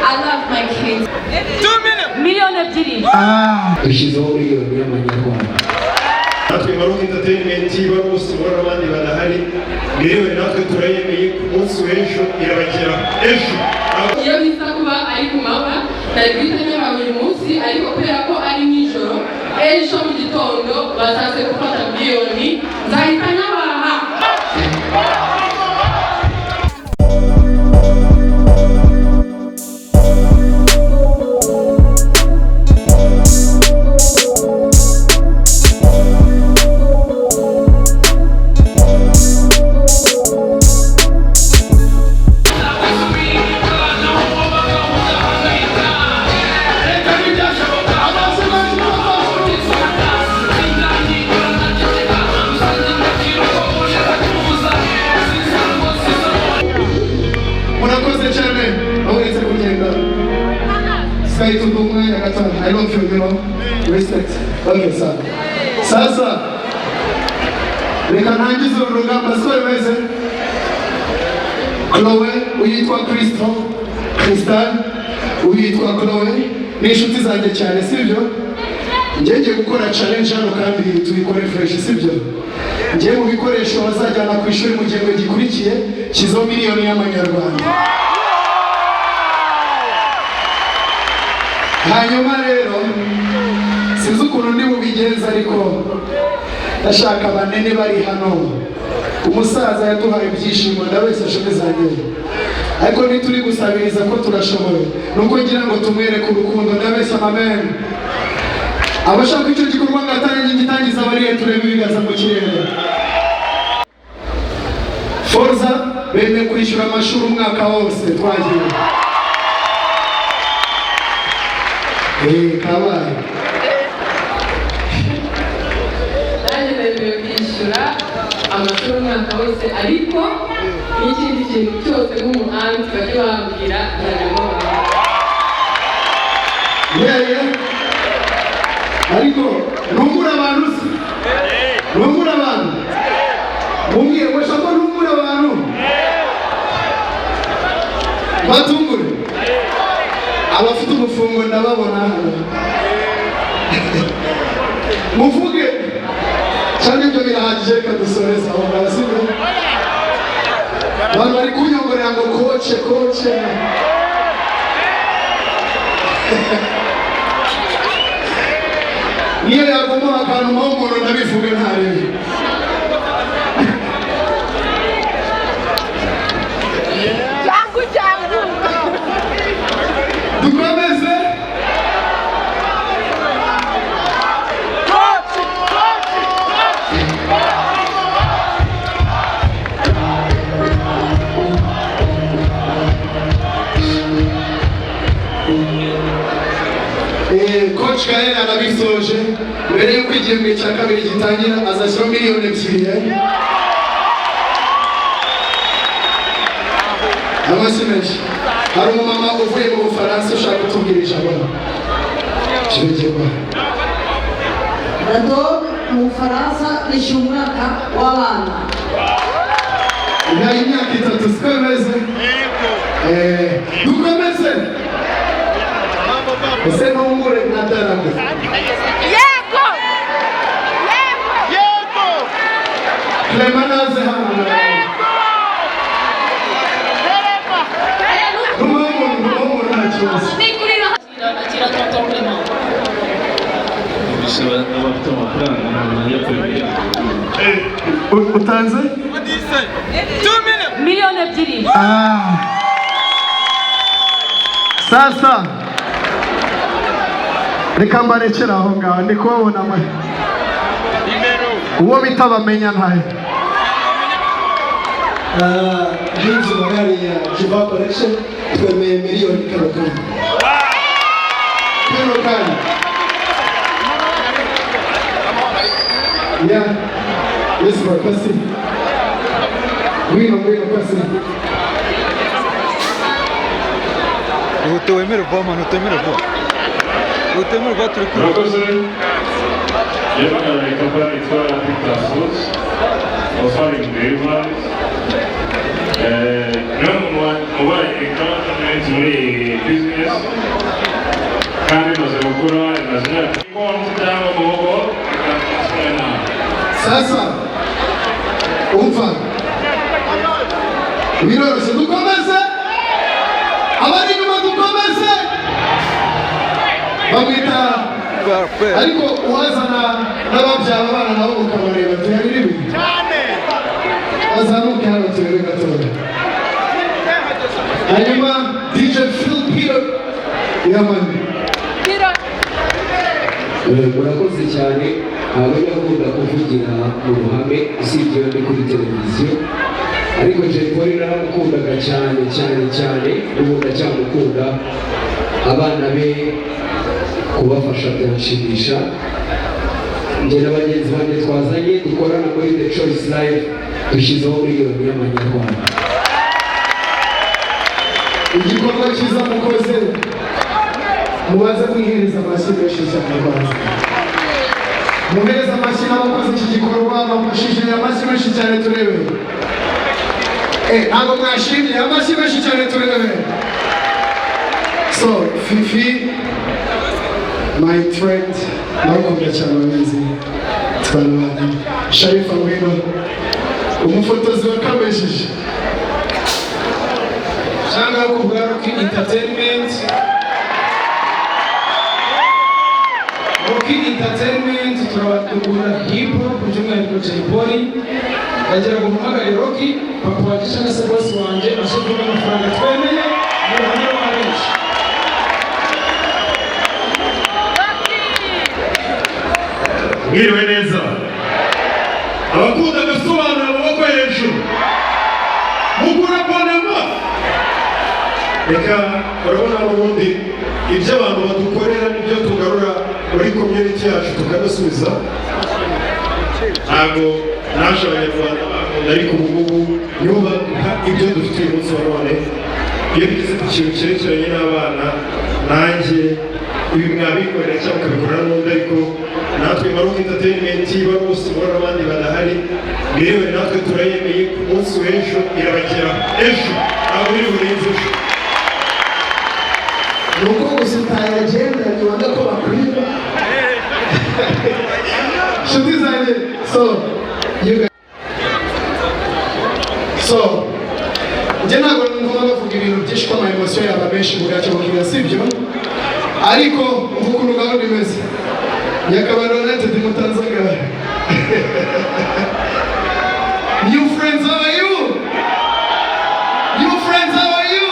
I love my kids. 2 miliyoni. Dushyizeho miliyoni y'amanyarwanda. Natwe nka Rock Entertainment, bari bose ubona n'abandi badahari, miliyoni natwe turayemeye. Ku munsi w'ejo irabageraho, ejo. Iyo biza kuba ari ku manywa, nari guhita nyaba buri munsi, ariko kubera ko ari nijoro, ejo mu gitondo bazaze gufata miliyoni, nzahita nyabaha. Murakoze cyane. Aho uretse kugenda sigaye tundi umwanya gato. I love you, you know respect. Okay, sawa. Sasa reka ntangize uru rugamba, siko bimeze? Chloe, uyitwa Kristo, Crystal, uyitwa Chloe, ni inshuti zanjye cyane, sibyo? Njye ngiye gukora challenge hano kandi tuyikore fresh, sibyo? Njye mu bikoresho bazajyana ku ishuri mu gihembwe gikurikiye kizo miliyoni y'amanyarwanda. Hanyuma rero sinzi ukuntu ndi bubigenza, ariko ndashaka banene bari hano. Umusaza yaduhaye ibyishimo, ndabeshya nshuti zanjye? Ariko ntituri gusabiriza ko turashoboye, nuko ngira ngo tumwereke urukundo. Ndabeshya, amen? Abashaka icyo gikorwa ngatangiye gitangiza bariye, turebe ibiganza mu kirere. Forza bemeye kwishyura amashuri umwaka wose. Twagiye. Kabaye. Nanjye nemerewe kwishyura amashuri umwaka wose, ariko n'ikindi kintu cyose nk'umuhanzi bajye bambwira, nzajya mbabona. Yeye, ariko ntungura abantu se? Ntungura abantu? Mumbwire, mwesha ko ntungura abantu? Batungure abafite umufungo, ndababona hano. Muvuge cyangwa ibyo birahagije? Reka dusoreze aho ngaho, sibyo? Abantu bari kunyongorera ngo coach, coach. Niyo yagomba akantu umuntu, ndabivuge ntarebe. Jangu jangu. Dukomeze. Coach Gael arabisoje. Mbere y'uko igihembwe cya kabiri gitangira, azashyiraho miliyoni 2. Amashyi menshi. Hari umumama uvuye mu Bufaransa ushaka kutubwira ijambo. Kibigirwa. Rado mu Bufaransa nishyura umwaka w'abana. Nta imyaka 3, siko bimeze? Dukomeze. Ese ntungure nka darago? Yego. Yego. Clement naze hano. Ntumuhe umuntu, nta kibazo. Akira tonton Clement. Bisaba abafite amafaranga ntabwo najya kwemera. Utanze 2 miliyoni. Ah. Sasa reka mbarekere aho ngaho, ndi kubabona mwe uwo bita bamenya ntayo. Dreams magari ya Jiva Collection, twemeye miliyoni kano kanya. Kano kanya. Yeah, yes bro, kasi ngwino, ngwino kasi. Utemere vuba mani, utemere vuba, utemere vuba, turi kure. Murakoze. Yewe, kampani yitwa Victor Foods, offering deliveries. Niwe muntu ubaye encouragement muri iyi business kandi imaze gukura, imaze imyaka. Konti cyangwa amaboko, reka now. Sasa umva, biroroshye, dukomeze. Abari inyuma, dukomeze. Bamwita, ariko uwazana n'ababyara abana nabo mukabareba, tuyaririmbe, bazamuke hano turebe gatoya. Hanyuma DJ Phil Peter yamani. Murakoze cyane. Abajya bakunda kuvugira mu ruhame, usibye iyo ndi kuri televiziyo, ariko Jay Polly naramukundaga cyane cyane cyane, n'ubu ndacyamukunda. Abana be kubafasha byanshimisha. Njye na bagenzi banjye twazanye dukorana muri The Choice Live, dushyizeho miliyoni y'amanyarwanda. Igikorwa cyiza mukoze, mubaze mwihereza amashyi menshi cyane. Rwanda, muhereze amashyi n'abakoze iki gikorwa bamufashije, amashyi menshi cyane turebe. Ntabwo mwashimye? Amashyi menshi cyane turebe. So Fifi, my friend, ndagukunda cyane, urabizi, twarabanye. Sharifa, ngwino, umufotozi wakamesheje. Cyangwa ku bwa Rocky Entertainment, Rocky Entertainment turabakunda hip hop, by'umwihariko Jay Polly. Ndagira ngo mpamagare Rocky, papa wanjye cyangwa se boss wanjye, aje kuba amafaranga twemeye mu ruhame rwa benshi. Mwiriwe neza. Abakunda agasobanura, amaboko hejuru. Mugura bonema. Reka, urabona n'ubundi ibyo abantu badukorera nibyo tugarura muri community yacu tukabasubiza. Ntabwo naje abanyarwanda bakunda, ariko ubu ngubu nibo baduha ibyo dufite uyu munsi wa none. Iyo bigeze ku kintu cyerekeranye n'abana, nanjye ibi mwabikorera cyangwa mukabikora n'undi, ariko natwe nka Rock Entertainment, bari bose mubona n'abandi badahari, miliyoni natwe turayemeye. Ku munsi w'ejo irabageraho. Ejo, ntabwo biri burenze ejo. Ni uko gusa utayagendanye, wanga ko bakwiba. Inshuti zanjye, so you guys, so njye ntabwo ngomba bavuga ibintu byinshi ko ama emotion yaba menshi bugacyo sibyo? Ariko umva ukuntu gahunda imeze. Nyakabanda United, mutanzagara. New friends, how are you? New friends, how are you?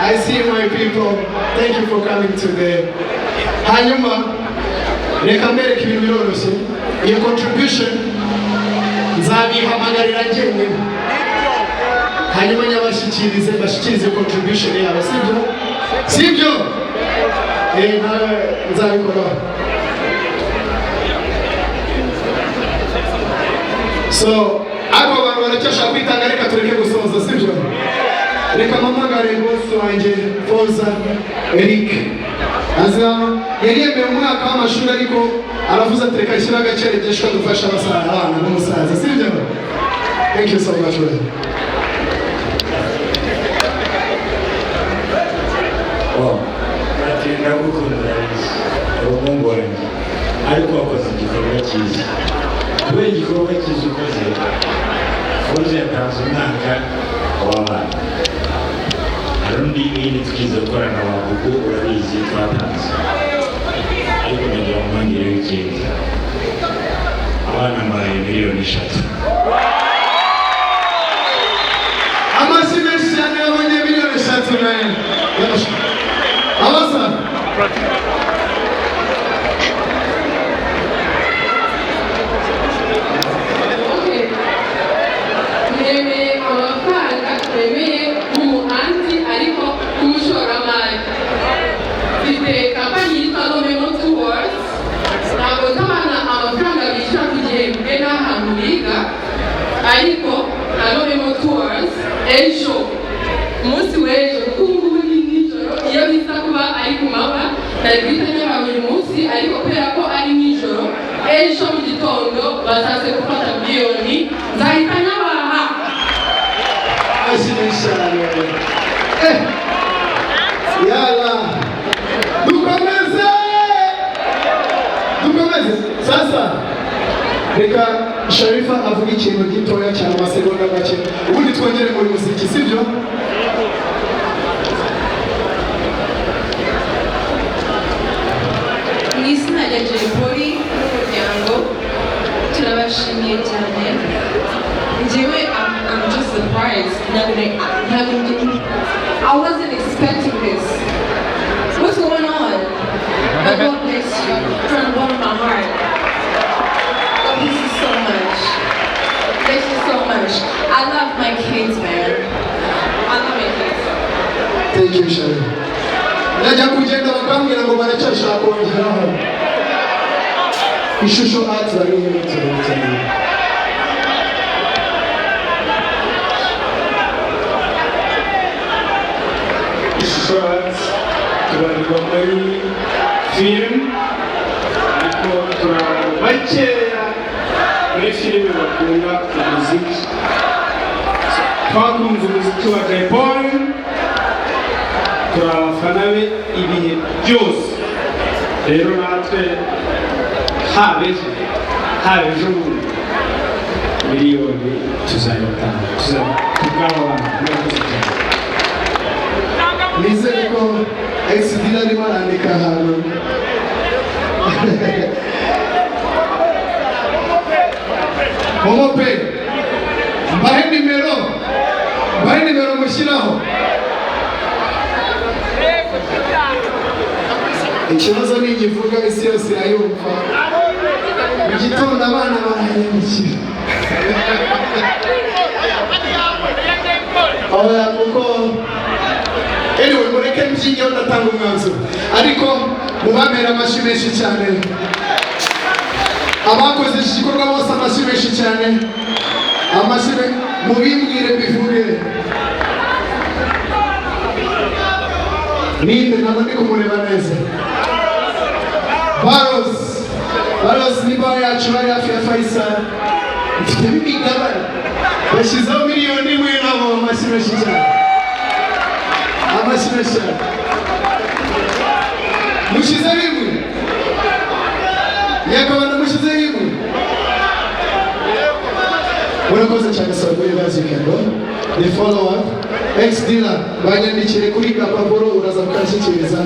I see my people. Thank you for coming today. Hanyuma reka mbereke ibintu biroroshye. Iyo contribution nzabihamagarira njyenyine, hanyuma nyabashyikirize, mbashyikirize contribution yabo, sibyo? Sibyo? Nawe nzabikora. So ariko abantu baracyashaka kwitanga, reka tureke gusoza, sibyo? Reka mpamagare boss wanjye Foza Eric, azi hano. Yari yemeye umwaka w'amashuri, ariko aravuze ati reka nshyire agaceregesho dufasha abasaza, abana n'umusaza, sibyo? Thank you so much, brother. Ati ndagukunda, urabizi, uri umuhungu wanjye, ariko wakoze igikorwa cyiza. Kubera igikorwa cyiza ukoze, Foza yatanze umwaka w'abana. Hari undi yindi twize gukorana wa Gugu, urabizi, twatanze, ariko ndagira ngo mwongereho ikindi. Abana mbahaye miliyoni 3. Amashyi menshi cyane, yabonye miliyoni 3 man. Abasa Okay. Nemeye amafaranga, nemeye nk'umuhanzi ariko nk'umushoramari. Mfite kampani yitwa Lomemo Tours. Ntabwo nzi abana amafaranga bishyura ku gihembwe n'ahantu biga, ariko na Lomemo Tours ejo, umunsi w'ejo, kuko ubu ngubu ni nijoro, iyo biza kuba ari ku manywa nari guhita nyaba buri munsi, ariko kubera ko ari nijoro, ejo mu gitondo bazaze gufata miliyoni, nzahita nyabaha. Amashyi menshi cyane. Reka Sharifa avuga ikintu gitoya cyane, amasegonda make, ubundi twongere muri muziki, sibyo? Mu izina rya Jay Polly n'umuryango, turabashimiye cyane. Njyewe I'm just surprised. Ntabwo I wasn't expecting this. What's going on? But God bless you from the bottom of my heart. God bless you so much. Bless you so much. I love my kids, man. I love my kids. Thank you, Sharifa. Ndajya kugenda bakambwira ngo baracyashaka kongeraho. Ishusho Art bari cyane. Ishusho Art tubarirwa muri filime, ariko turi abantu bakeya muri filime bakunda umuziki. Twakunze umuziki wa Jay Polly, turi abafana be ibihe byose. Rero natwe, haba ejo, haba ejo bundi, miliyoni tuzayatanga, tuzaba kubw'aba bantu. Murakoze cyane. Nizere ko XD arimo arandika ahantu. MoMo Pay, mbahe nimero, mbahe nimero mushyiraho. Ikibazo ni igivuga isi yose irayumva. Mu gitondo abana barayandikira. Oya, kuko anyway, mureke mbyigeho, ndatanga umwanzuro, ariko mubamera amashyi menshi cyane abakoze iki gikorwa bose. Amashyi menshi cyane, amashyi mubimbwire mbivuge. Ninde? Ntabwo ndi kumureba neza. Baros, Baros ni bar yacu, bari hafi ya Faisal, mfitemo imigabane. Bashyizeho miliyoni 1 nabo. Amashyi menshi cyane, amashyi menshi cyane. Mushyizeho imwe yakabana, mushyizeho imwe. Murakoze cyane. Saa bazikando the follow up ex dealer banyandikire kuri gapapuro, uraza kukanshyikiriza,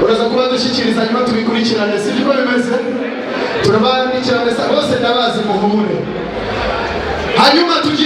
uraza kuba dushyikiriza, hanyuma tubikurikirane. Sibyo uko bimeze? Turabandikirane bose, ndabazi, muhumure. Hanyuma tujye